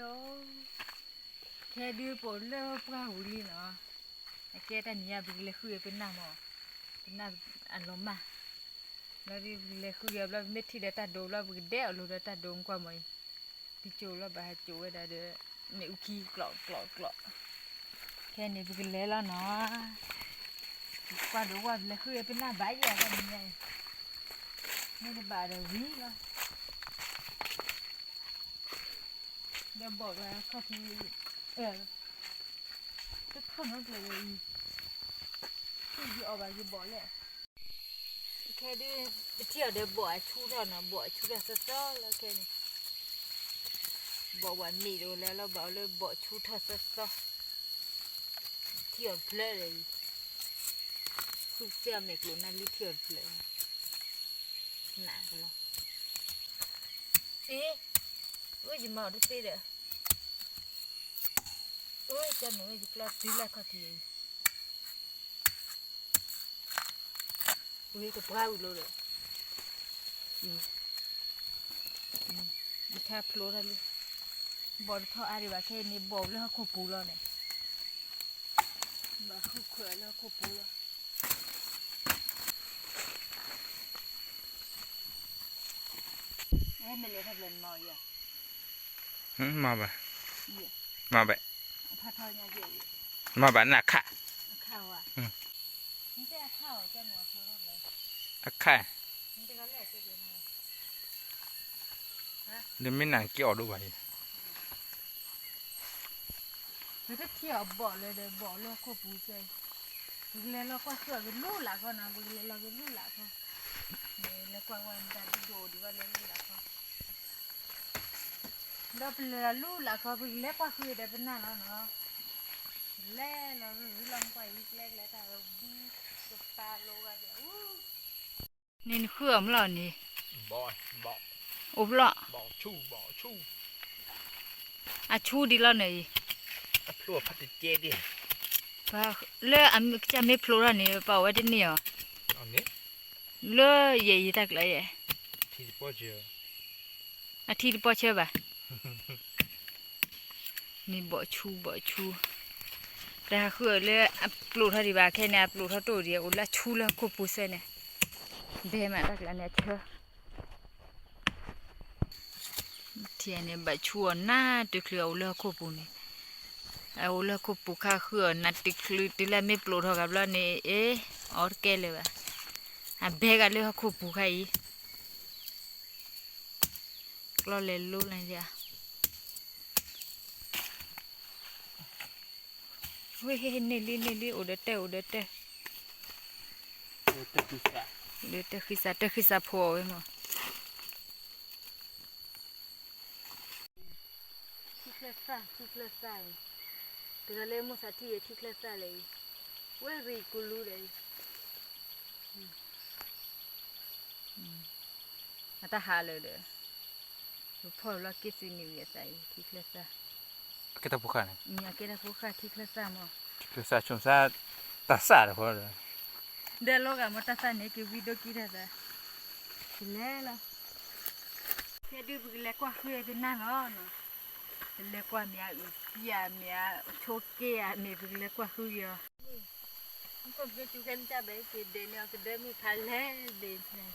လီၤ, ခဲဒုးပအိၣ်လၢပှၢ်ပူၤလံနီၤ, အကဲတၢ်နံၤညါ ပကလဲၤဃုပနၢ်မး, ပနၢ်အလီၤမၢ်, လီၤဒုးပကလဲၤဃုက့ၤဘျီ ပမ့ၢ်ထံၣ်ဒီးတၢ်ဒိးဘျီ ပကဒဲအီၤလိၤဒီးတၢ်ဒိးကွၢ်မးအံၤ, တကၠိလီၤဘၣ်ဟးကၠိဝဲဒၣ်ဒီး မ့ၣ်အူခံကျိးကျိးကျိး, ခဲန့ၣ်ပကလဲၤလီၤနီၤ, ကွၢ်ဒိးဝဲပလဲၤဃုပနၢ်ဘၣ်ယဲၢ်တၢ်နံၤညါအံၤ, မ့ၢ်တဘၣ်ဒီးဝံၤလီၤ. ဒီးဘီၣ်လၢခီၣ်ထံး, တခီၣ်နီတကျဲၤဝဲအံၤ, ထံၣ်ယအီၣ်ဘၣ်ယဘီၣ်လဲၣ်, ခဲဒုး ပထံၣ်အီၤဒီးဘီၣ်အဆူၣ်ထီၣ်နီၤ, ဘီၣ်အဆူၣ်ထီၣ်သီသီလီၤခဲန့ၣ်, ဘီၣ်ဝဲမ့ၢ်တအိၣ်လၢၤလီၤ ဘၣ်အိၣ်လၢဘီၣ်ဆူၣ်ထီၣ်သီသီ, ထံၣ်အီၤတဖျၢၣ်ဒီးအံၤ, ဃုစ့ၢ်အီၤမဲာ်ကျိးနၢ်လံထံၣ်အီၤတဖျၢၣ်, နးကလီၤ, အ့, အၢယမၤအီၤတသ့ဒီး, အၢ ကၢ်နုာ်ဝဲယကျီတုၤလၢခီၣ်ထံးအံၤ, ဝံၤကပှၢ်ဝံၤလိၤဒီး, ယထါဖျိထီၣ်လံ, ဘီၣ်တထီၣ်အါဒံးဘၣ် ခဲအံၤန့ၣ် ဘီၣ်လၢဟီၣ်ခိၣ်ပူၤလီၤန့ၣ်, ဘၣ်ဃုခွဲးလၢဟီၣ်ခိၣ်ပူၤလီၤ. အဲ မ့ၢ်လဲၤထီၣ်ဖျဲၣ်မၤအီၤယၤ, မၤဘၣ်, ယဲ, မၤဘၣ်, အဖါထီညါယဲ, မၤဘၣ်နအခၣ်, အခၣ်ဝဲ, နတဲအခၣ်အီၤ ကဲမၤအီၤဖျိထီၣ်ဖျဲၣ်, အခၣ်, နတဂၤလဲၣ်ကဲကဲနၤ, နမ့ၢ်နၤက့ၤအီၤဒိၣ်ဘၣ်ယဲ ပတထံၣ်အီၤဘီၣ်လၢၤဒီး ဘီၣ်လၢဟီၣ်ခိၣ်ပူၤစဲ, ပကလဲၤလီၤကွၢ်ဃုအီၤကလူလၢ်ခီနီၤ, ပကလဲၤလီၤကလူလၢ်ခီ, လဲၤကွၢ်ဝဲမတၤဒ်ဒိၣ်ဒံးဘၣ်လၢလူလၢ်ခီ, ဒီးပလဲၤလီၤလူလၢ်ခီ ပကလဲၤကွၢ်ဃုဒီးပနၢ်လီၤနီၤ, လဲၤလီၤရူလီၤကွၢ်အံၤကျဲကျဲတၢ်ဝဲဘံ ကပာ်လိဂၤဒဲးအူ န့ၣ်နဃုအီၤမလီၤန့ၣ်, အိၣ်ဖျီၣ်, အဆူဒံးလီၤန့ၣ်အံၤ, လၢအကစၢ်မ့ၢ်ဖျိထီၣ်န့ၣ် ပာ်ဝဲတန့ၢ်အီၤ, လၢယဲအံၤတၢ်ကျါယဲ, အထံတပီၢ်ဆၢဘၣ် န့ၣ်ဘီၣ်ဆူဘီၣ်ဆူ, တဟးဃုအီၤလၢအပျိာ်ထီၣ်ဒံးဘၣ် ခဲန့ၣ် အပျိာ်ထီၣ်တအိၣ်ဒံး အိၣ်လၢအဆူလၢဟီၣ်ခိၣ်ပူၤစဲန့ၣ်, ဒဲမးတၢ်ကျါန့ၣ်အဆၢ, ထံၣ်န့ၣ် ဘၣ်ဆူအီၤနးတချုးအအိၣ်လၢဟီၣ်ခိၣ်ပူၤန့ၣ်, အအိၣ်လၢဟီၣ်ခိၣ်ပူၤခါဃုအီၤနးတချုး တုၤလၢမ့ၢ်ပျိာ်ထီၣ်ကဘျီန့ၣ် အ့ အီတကဲလၢၤဘၣ်, အဘဲဂၤလၢဟီၣ်ခိၣ်ပူၤခါအံၤ ကျီလဲၤလိလၢယၤ, ဝဲဟ့ၣ်န့ၢ်လံန့ၢ်လံ အိၣ်ဒီးတဲ အိၣ်ဒီးတဲ, ဒီးတဲဃံစးတဲဃံစးဖိအီၤဝဲမး ထံချၢသၣ် ထံချၢသၣ်အံၤ, တဂၤလၢမိၢ်သးထံၣ်ဝဲထံချၢသၣ်လဲၣ်အံၤ, ဝဲရံၣ်ကူလူဒီးအံၤ, အတၢ်ဟးလၢာ်ဒီး, ပဖီၣ်လီၤက့ၤသုးနံၤဝံၤအသးအံၤ ထံချၢသၣ်, အကဲတၢ်ဖိဃာ်န့ၣ်, အကဲတၢ်ဖိဃာ်ထံချၢသၣ်မး, ထံချၢသၣ်ဆိသၣ်, တၢ်သၣ်တဃီဒီး, ဒီးလီၤဂာ်မးတၢ်သၣ်န့ၣ် ကဝံၤဒိၣ်ကံတၢ်သး, ကလဲၤလီၤ ခဲဒုးပကလဲၤကွၢ်ဃုပနၢ်လီၤနီၤ, ပလဲၤကွၢ်မ့ၢ်အအုၣ်သံဧါ မ့ၢ်အဆိးက့ဧါန့ၣ် ပကလဲၤကွၢ်ဃုက့ၤအီၤ, မ့ၢ်ကစူၤခဲမ့ၢ်တၢ်ဘၣ် က့ၤဒဲးန့ၢ်အီၤကဒၢမုၢ်ဖးလဲၢ်ဘ့ၣ်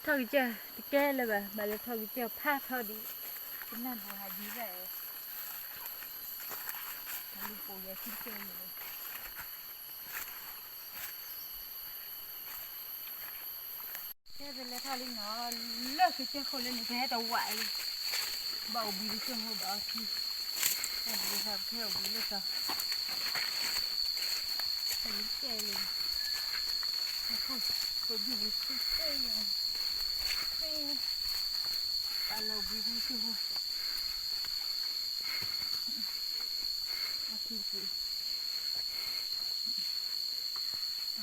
ဖဲ ထီၣ်ကစၢၢ်တကဲလၢၤဘၣ် ဘၣ်လဲၤထီၣ်ကစၢၢ်ဖးထီဒံး, ပနၢ်ဘိးဟးယံၤဘၣ်, ဟးလူၤပိာ်ယၤဆံကၢၢ်လၢၤဘၣ် ကဲပလဲၤထီၣ်လံနီၤ, လၢကစၢၢ်ခိၣ်လၢန့ၣ် ပဟဲတဝးအံၤ, ဘၣ်အိၣ်ဘှံးကစၢၢ်ခိၣ်ဘၣ်အီထံ, တၢ်ဘှံးသးပခဲအိၣ်ဘှံးလၢတီၤ, တၢ်လၢကဲလၢၤ, ခိၣ်ဒုၣ်လၢကဲလၢၤ, ပာ်လီၤဘှံးကစၢၢ်ခိၣ်, အထံတက့ၢ် တ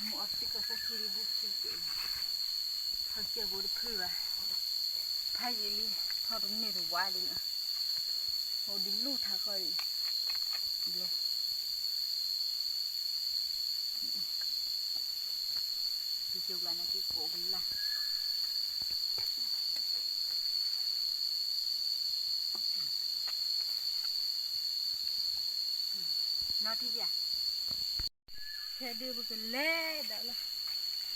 မ့ၢ်အီၤစ့ၢ်ကီး သၣ်ထံတဘိစ့ၢ်ကီး, ထီၣ်ကစၢၢ်ဘိတဖုဘၣ်, ဖးယံာ်လံ, ထီၣ်တန့ၢ်တဝးလံနီၤ, အိၣ်ဒံးလူထးဃီဒံး, ဘျီ, ဒ်ကၠိကျါန့ၣ်က့ၤကိးကလၢ် ကဲ နီၢ်ထံၣ်ယၤ, ခဲဒုးပကလဲၤဒီးလီၤ,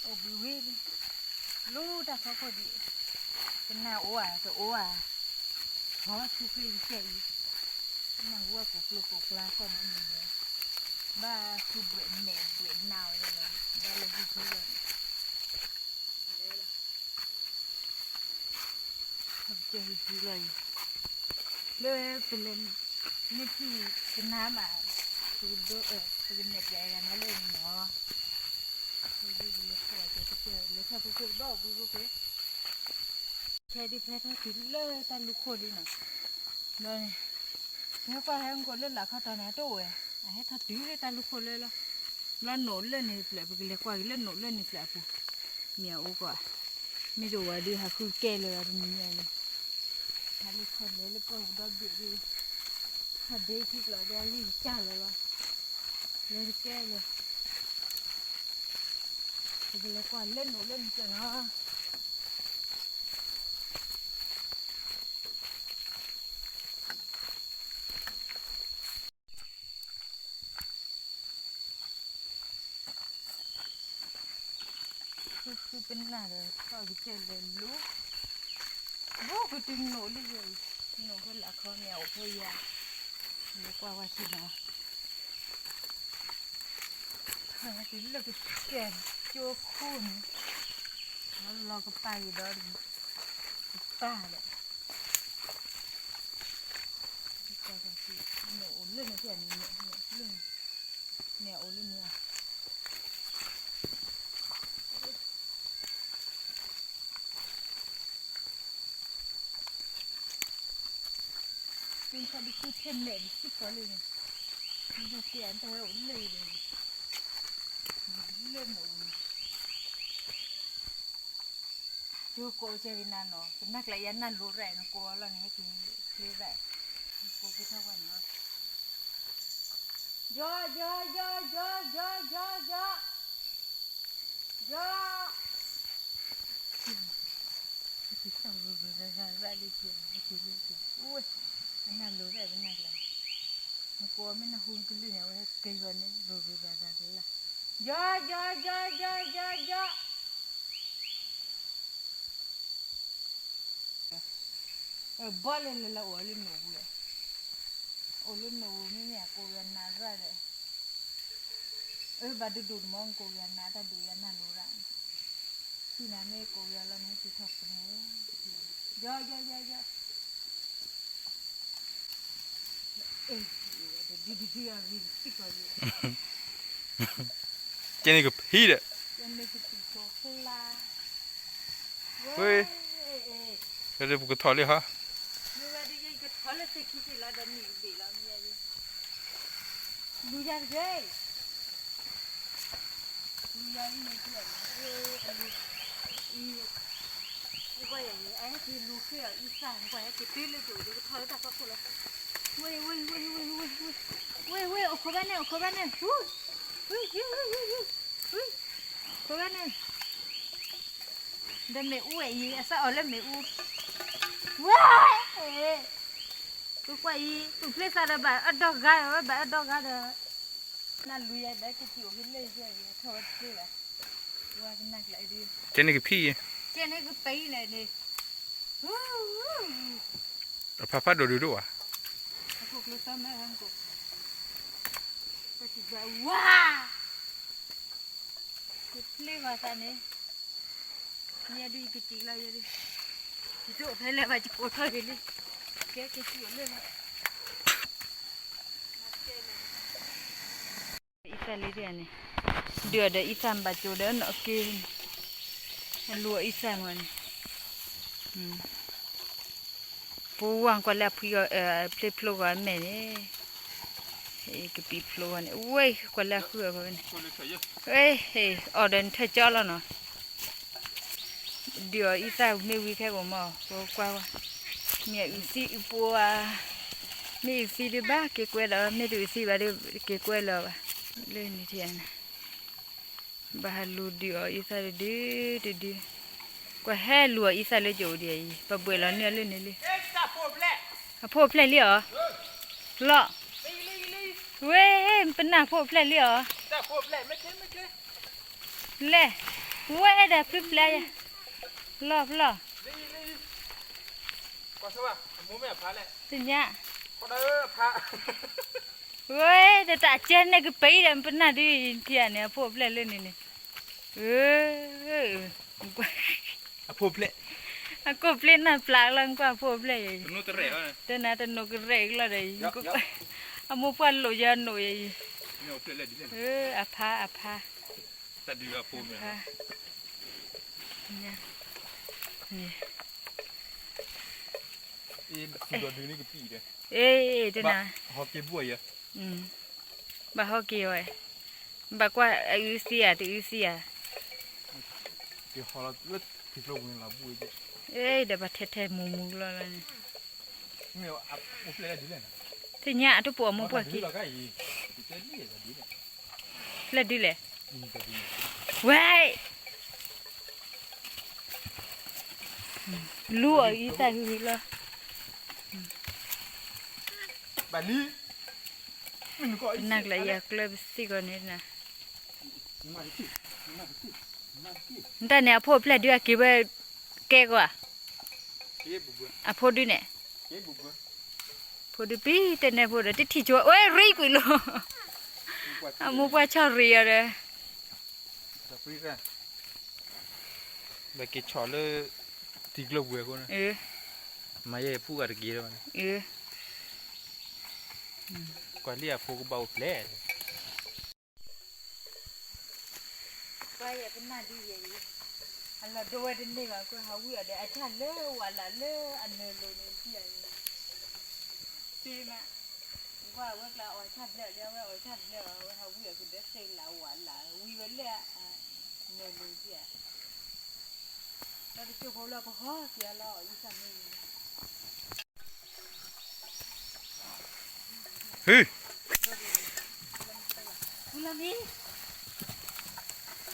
အိၣ်ဘှံးဝံၤလံ, လူတၢ်ဖီခိၣ်ဒံး, ကနၣ်အိၣ်ဧါ တအိၣ်ဧါ, ဟီဆူဃ့ကစဲအံၤ, နၢ်ဟူဝဲကိးကျိကိးကျါခီၣ်နီတမံၤဒီး, ဘၣ်ဃုဘှဲးမဲာ်ဘှဲးနါဝဲလီၤ, ဘၣ်လၢဃုဖိလီၤ, လဲၤလီၤ. ကဲဟူလီၤအံၤ, လၢပလဲၤ, မ့ၢ်ထံၣ်ကနၣ်မး, ပကနဲၣ်ပျဲယၤနၤလၢန့ၣ်နီၤ, ဒ်ပလဲၤထီၣ်ကဲကဲ လဲၤထီၣ်ဖိကိၣ်ဒီးဘှံးဖိကဲ, ခဲဒုးဖဲထီၣ်တုၤလၢတၢ်လူၢ်ခိၣ်လံနီၤ, ဒီးန့ၣ်, ပဟဲကွၢ်ဟဲမူကိးလၢလာ်ခီတီၤန့ၣ် တအိၣ်ဝဲ, အဟဲထီၣ်တုၤလၢတၢ်လူၢ်ခိၣ်လၢလီၤ, ဘျီနိၣ်လၢန့ၣ်ဖျၢၣ် ပကလဲၤကွၢ်က့ၤလၢနိၣ်လၢန့ၣ်ဖျၢၣ်အပူၤ, မ့ၢ်အအိၣ်ကီး, မ့ၢ်တအိၣ်ဝဲဒုးဟးဃုကဲလၢၤတနံၤညါလံ, ဟးလၢခီလဲၤလၢပှၢ်ပူၤဒီဘ့ၣ်ဒုး, ဟးဒ့ခံကျီၤဒီးလံကၢ်လၢၤလီၤ, လဲၤတကဲလၢၤ, ပကလဲၤကွၢ်လၢနိၣ်လၢန့ၣ်ဖျၢၣ်နီၤ. ဃုဃုပနၢ်ဒီး ထီၣ်ကစဲးလဲၤလူၤ, ဘိကတုၤနိၣ်လံယဲအံၤ, နိၣ်ဖိလၢခီမ့ၢ်အိၣ်ဖိယၤ, လဲၤကွၢ်ဝဲဆံးနီၤ, တုၤလၢကစဲးကၠိခိၣ်န့ၣ်, လီၤကပၤက့ၤဒီး, ကပၤဒီး နိၣ်အိၣ်လၢန့ၣ်ဖဲန့ၣ်, နိၣ်လၢန့ၣ်, န့ၣ်အိၣ်လၢန့ၣ်ဧါ, သ့ၣ်ခီဒုးသ့ၣ်ထဲမဲာ်ဒံးစ့ၢ်ကီးလၢန့ၣ်, မ့ၢ်တဲအတၢ်ဝဲအိၣ်လၢန့ၣ်, လၢန့ၣ်အိၣ်န့ၣ် ယကိးကဲကနၤနီၤ, ပနၢ်ကျါယၤနၢ်လိၤရဲၣ် နကိးလီၤန့ၣ် ဟဲက့ၤချ့ရဲၣ်, နကိးက့ၤထီၣ်ဝဲနီၤ, ယီ ယီ ယီ ယီ ယီ ယီ ယီ ယီ ဟဲက့ၤထီၣ်ရၤရၤရၤလံက့ၤ, ဟဲက့ၤလံက့ၤ, အိၣ်ဝဲ, ပနၢ်လိၤရဲၣ်ပနၢ်ကျါ, နကိးမ့ၢ်နၢ်ဟူနကလုၢ်န့ၣ် အဝဲဟဲက့ၤဂီၤန့ၣ် ရၤရၤရၤရၤလၢ်, ယီ ယီ ယီ ယီ ယီ ယီ ဘီလဲၤလဲၤလၢအိၣ်လၢနိၣ်ပူၤ, အိၣ်လၢနိၣ်ပူၤမ့မ့ၢ်အကိးဂၤနၤရၣ်ဒီး, အၢ ဘၣ်ဒိဒိၣ်တမီၤ နကိးဂၤနၤတၢ်ဒိၣ်ယၤနၢ်လိၤရၣ်, ထံၣ်နၤမ့ၢ်ကိးဂၤလီၤန့ၣ် ဟဲက့ၤထီၣ်ပှဲၤ, ယီ ယီ ယီ ယီ ကဲန့ၣ်ကဖံးဒီး, ဝဲ, ပကထီၣ်လံဟီ, လူၤယၤတဂ့ၤ, လူၤယၤလံန့ၣ်, အလူၤ, အံၤ, ကွၢ်ယၤန့ၣ် အဟဲက့ၤလူၤဃ့အီၤအံသၣ်, ကွၢ်ဟဲက့ၤတုၤလၢကၠိဒီး ကထီၣ်လၢတၢ်ဖီခိၣ်လီၤ, ဝဲ, ဝဲ, ဝဲ, ဝဲ, ဝဲ, ဝဲ, ဝဲ, အိၣ်ခိးဘၣ်န့ၣ် အိၣ်ခိးဘၣ်န့ၣ်, ဝဲ, ဝဲ, ဝဲ, ဝဲ, ဝဲ, အိၣ်ခိးဘၣ်န့ၣ်, ဒီးမ့ၣ်အူဝဲအံၤ အစၢ်အီၤလၢမ့ၣ်အူ, ဝဲ, ပကွၢ်အံၤ ပူၤဖျဲးသးဒီးဘၣ်အၢဒီဂၤဒီး ဝဲဘၣ်အၢဒီဂၤဒီး, နလူၤယၤဘၣ်ကစံၣ်အိၣ်ဖဲလဲၣ်ယဲၢ် ထီၣ်ဝဲတသ့ဘၣ်, ဝဲကနၣ်ကျဲဒုး, ကဲန့ၣ်ကဖံး, ကဲန့ၣ်ကပံးလဲၣ်န့ၣ်, အဖးဖးဒိၣ်ဒိၣ်ဒိၣ်ဧါ, အခိၣ်ကျိသီမဲဟဲကိး, ကစံၣ်ဘၣ်ဝါ ကဖျ့ဘၣ်သးန့ၣ်, ယဲဒုးယကစံၣ်လီၤယဲဒုး, ယဆိကမိၣ်ဖဲလဲၣ်ဘၣ်ယကိးထီၣ်ဂ့ၤလံ, ကဲကစံၣ်အိၣ်လၢလီၤ, အံသၣ်လံဒ်န့ၣ်, ဒုးအီၤဒီးအံသၣ်ဘၣ်ကၠိဒီးနီၢ်က့န့ၣ်, အလူၤအံသၣ်မးန့ၣ် ပူဝဲကွၢ်လၢအဖှံဂီၤ ဖျ့ဖျိဂီၤအမဲာ်န့ၣ်, ကပံးဖျိဂီၤန့ၣ် ဝဲကွၢ်လၢအဃုအဂီၤန့ၣ်, အီၤဒီးနထၢၣ်ကၠီလီၤနီၤ, ဒုးအီၤအံသၣ်မ့ၢ်ဝံၤခဲကိာ်မး ပကွၢ်ဝဲ, မ့ၢ်အုးသံအုးပှၤဧါ, မ့ၢ်အုးသံဒုးဘၣ်က့ၤကွဲးလီၤ, မ့ၢ်တအုးသံဘၣ်ဒုးက့ၤကွဲးလီၤဘၣ်, လၢန့ၣ်ထံၣ်န့ၣ် ဘၣ်ဟးလူၤဒုးအီၤအံသၣ်တဒုတဒု, ကွၢ်ဟဲလူၤအီၤအံသၣ်လၢကၠိဒံးအံၤ ပှၤဘှဲးလီၤန့ၢ်အီၤလၢန့ၣ်လံ, အဖိဖျဲၣ်လံအီၤ, လီၤ, ဝဲ ပနၢ်ဖိၣ်ဖျဲၣ်လံအီၤ, လဲၣ်, ဝဲဒၣ်ဖျုဖျဲၣ်ယၤ, လီၢ်ဖျီၣ်, သ့ၣ်ညါ, ဝဲဒၣ်တၢ်ကဲန့ၣ်ကပၤဒီး ပနၢ်ဒုးထံၣ်န့ၣ် အဖိၣ်ဖျဲၣ်လၢန့ၣ်န့ၣ်, အဖိၣ်ဖျဲၣ်, အကိၣ်ဖျဲၣ်နၢ်ပျၢ်လီၤ ကွၢ်အဖိၣ်ဖျဲၣ်ယၤ, တနၤတနိးကရဲၣ်ကလီၤဒီး, အမိၢ်ပှၢ်လိာ်ယၤနိးယၤအံၤ, အဖါအဖါ, တနၤ, ဘၣ်ဟီက့ၤဝဲ, ဘၣ်ကွၢ်အအုသံဧါ တအုသံဧါ, ဒီးဘၣ်ထဲထဲမူမူလီၤလီၤန့ၣ်, သ့ၣ်ညါအတပိာ်အမိၢ်ပှၢ်က့ၤ, ဖျဲၣ်ဒုလဲၣ်, ဝဲ, လူအီၤအံၤတၢ်ဂ့ၤလီၤ, နၢ်ကျါအံၤအကျၢပစံၣ်ကီးန့ၣ်နၤ, နတၢ်န့ၣ်အဖိၣ်ဖျဲၣ်ဒုအက့ၤဝဲ, ကဲကွၢ်, အဖိဒုန့ၣ်, ဖိဒုပံတဲနဲၣ်ဖိဒီး တထံၣ်ဆိဝဲ ရံကွံာ်လိာ်, အမိၢ်ပှၢ်ဆီၣ်ရံအီၤဒီး, ဘၣ်က့ၤဆီၣ်လၢ, ထံကျိပူၤအဃိန့ၣ်, မၤယဲယဖူဂၤတက့ၤလၢၤဘၣ်န့ၣ်, ကွၢ်လံအဖိကဘၣ်အိၣ်ဖျဲၣ် ပှၤယဲပနၢ်ဒုယဲအံၤ, အလီၢ်ဒိဝဲတန့ၢ်ဘၣ် ကွဲးဟးဝံအီၤဒီး အဆၣ်လၢဝးလၢ်လၢအနၢၤလိၤန့ၣ်ဒ်အံၤ, သ့မး, ကွၢ်ဝဲကျါအီၣ်ဆၣ်ဘျဲၣ်လၢ အဝဲအီၣ်ဆၣ်ဘျဲၣ်အီၤ အဝဲဟးဝံအီၤကဒီးသ့လၢဝးလၢ် ဝံဝဲလၢအနၢၤလိၤဒ်အံၤ, တၢ်တစိၢ်ဖိလၢပဟီက့ၤအလီၤ အံသၣ်မ့ၢ်ယံၤ ဟ့, ဟ့, ဟ့, ဟ့, ဟ့, ဟ့ရၣ်, ဟ့, ဟ့, ဟီၣ်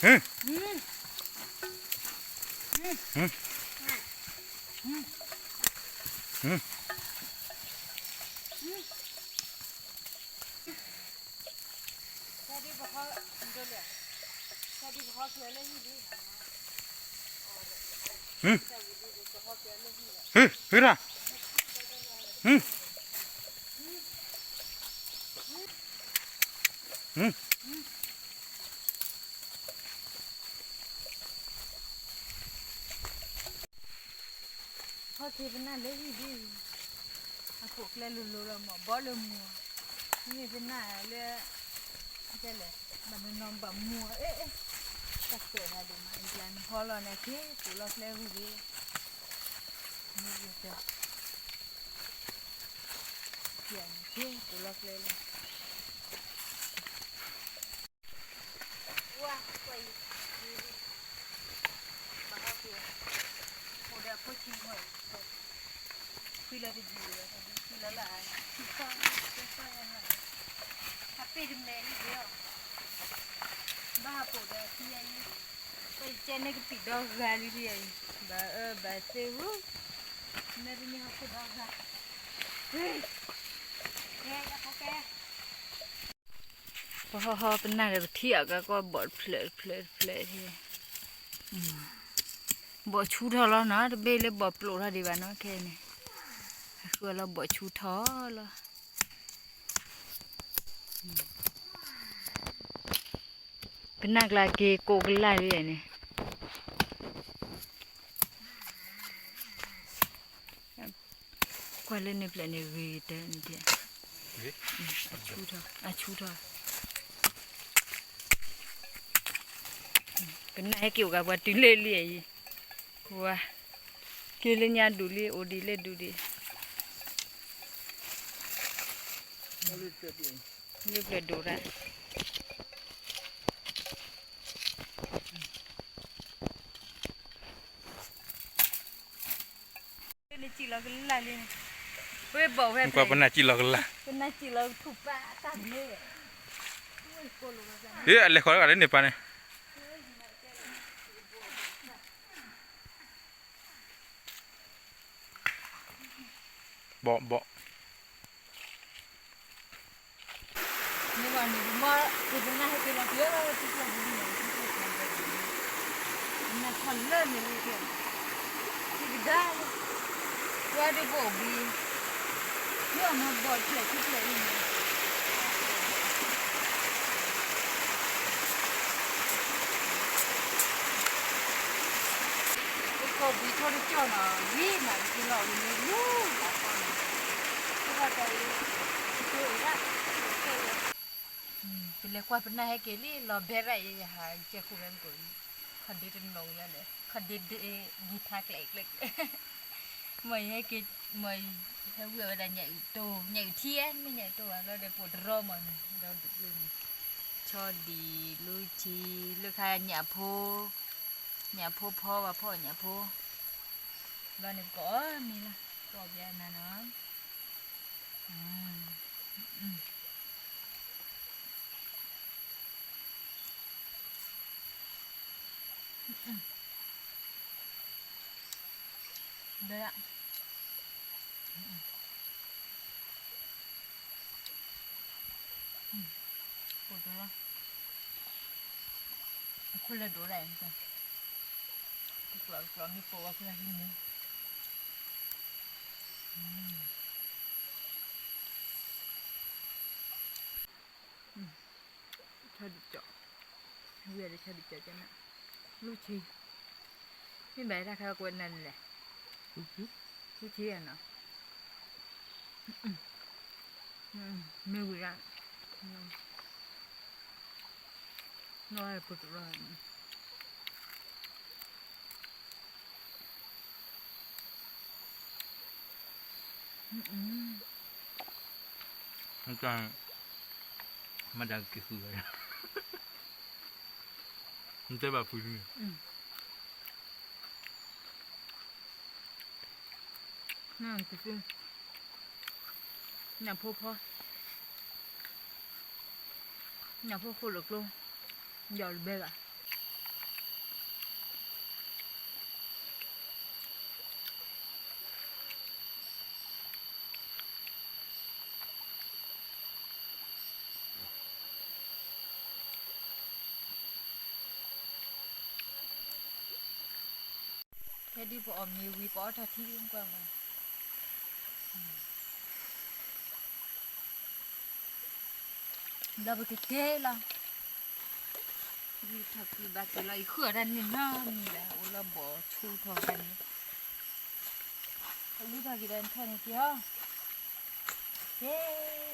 က့ၤပနၢ်လၢဟံၣ်ဒ်အံၤ, အခိၣ်ကျဲလိၤလိၤလီၤမး ဘီလၢမူ, မ့ၢ်ပနၢ်လၢ, တဲလဲၣ်, ဘၣ်နနီၤဘၣ်မူ, အဲ, တၢ်စဲးနၤဒိၣ်မး အံကျါနဟီလီၤန့ၣ် က့ၤကိးလီၤကျဲဝံၤလံ, မ့ၢ်ယတဲ, က့ၤကိးလီၤကျဲလီၤ ဝါ, ကွၢ်အံၤ, ဘၣ်ဟီၣ်က့ၤ, အိၣ်ဒီးအဖိဆံးမီၢ်အံၤ, ခွံလီၤတယံာ်ဝဲ, ခွံလီၤလၢအ, ခွံသီ, ခွံသီယဲၢ်လီၤ, အပ့ၢ်တမဲာ်လံက့ၤအီၤ, ဘၣ်ဟးပိာ်ဒီးခံယဲၢ်လံ, ပကဲန့ၣ်ကပံာ်ဒီဂၤလံဒ်အံၤ, ဘၣ်အၢဘၣ်သ့ဝဲ, မ့ၢ်တမ့ၢ်ဟီၣ်ခိၣ်ဒီဂၤ, ကဲ, ကဲ, ကဲ ပဟီၣ်ဟီၣ်ပနၢ်ဒီးပထံၣ်အကါကီၢ်ဘီၣ်တဖျၢၣ်တဖျၢၣ်တဖျၢၣ်, ဘီၣ်ဆူထီၣ်လီၤနီၤ တဘ့ၣ်လၢဘီၣ်ပျိးထီၣ်ဒံးဘၣ်နီၤ ခဲအံၤန့ၣ်, အဃုအလီၤဘီၣ်ဆူထီၣ်လီၤ, ပနၢ်ကျါက့ၤကိးကလၢ်လံန့ၣ် ကွၢ်လၢန့ၣ်ဖျဲၣ်န့ၣ်ဂ့ၤကတၢၢ်န့ၣ်, အဆူၣ်ထီၣ်, အဆူၣ်ထီၣ်, ပနၢ်ဟဲက့ၤအိၣ်ကပှၤတုၤလၢလံအံၤ, ကွၢ်, က့ၤလၢညါဒူၣ်လံ အိၣ်ဒံးလၢဒူၣ်ဒံး, လၢဖျၢၣ်ဒိၣ်တၢ် နကွၢ်ပနၢ်စံၣ်လီၤကလၢ်, ဟ့ၣ် အလဲၤဃီၤတဂၤလၢန့ၣ်ပၢ်န့ၣ်, ဘီၣ်ဘီၣ်, န့ၣ် န့ၣ် ပမ့ၢ်ပနၢ်ဟဲက့ၤလီၤပျၢၤထံကျိပူၤန့ၣ် ထံကျိပူၤန့ၣ် နထီၣ်လၢန့ၣ်လံကဲ ထံကဒါလီၤ ပှၤဒုးဘိၣ်ဘံ မ့ၢ်အမၤဘီၣ်ကျဲထံကျဲအံၤန့ၣ် ပကီၢ်ဘံထီၣ်တကၠီၣ်နီၤ ဝံၤမးတက့ၢ်လီၤ ဝံၤန့ၣ်လူၤလၢ်ဖီန့ၣ် ပဘၣ်တၢ်အံၤ တကၠိအံၤဒၣ် ပလဲၤကွၢ်ပနၢ်ဟဲက့ၤလံ လီၤဘဲရၣ်ယဲ ယဟးကဲဃုာ်ဝဲမ့ၢ်ကိးအံၤ ခီၣ်ဒ့တနီၤယါလဲၣ် ခီၣ်ဒ့ဒ့ ဂံၢ်ထါကျဲးကျဲးကျဲး မ့ၢ်ယဟဲက့ၤ မ့ၢ်ဟဲဝံၤဝဲဒၣ်ညၣ်အုၣ်တိၢ် ညၣ်အုၣ်ထံဧါ မ့ၢ်ညၣ်အုၣ်တိၢ်ဘၣ်လီၤဒီး ပိာ်တရီမ့ၢ်န့ၣ် ဒီဒူၣ်လၢန့ၣ် ဆီဒံၣ် လူထံ လၢခါညၣ်ဖိ ညၣ်ဖိဖီဘၣ်ဖီညၣ်ဖိ ဘျီန့ၣ်ပကအီၣ်မ့ၤလီၤ ကအီၣ်ဘျဲနၤနီၤ ဘဲဒၣ် ပိာ်တရီ အခိၣ်လၢဒိၣ်ဒၣ်အံၤ တကျိးတကျိးမ့ၢ်ပိာ်ဝဲခိၣ်လၢဟံးမူ ဆီဒံၣ်ကၠီၣ် ဝံၤဒီးဆီဒံၣ်ကၠီၣ်ကဲနၤ လူထံ မ့ၢ်ဘၣ်တၢ်ခါကွဲးနၤလဲၣ် လူထံဧါနီၤ မ့ၢ်ဝံၤဒၣ် နီၢ်ပိာ်တရီ မ့ၢ်တၢ်က့ၤဃုာ်ဝဲ နတဲဘၣ်ဖုန့ၣ် ညၣ်ဖိဖီ ညၣ်ဖိဃိၣ်လၢကျိ ယီၢ်တဘဲဘၣ် ဖဲဒ်ပအီၣ်မ့ၤဝံၤ ပအီၣ်တၢ်ထံဒ်ကွၢ်မး ဒီးပကကဲလီၤ ဝံထီၣ်ကံဘၣ်က့ၤလီၤ ယဃုအီၣ်တၢ်န့ၣ်နီတမံၤဘၣ် အိၣ်လၢဘီၣ်ဆူထီၣ်တၢ်န့ၣ် အဝံထီၣ်က့ၤဒီးထီၣ်န့ၣ်က့ၤအီၤ ကဲ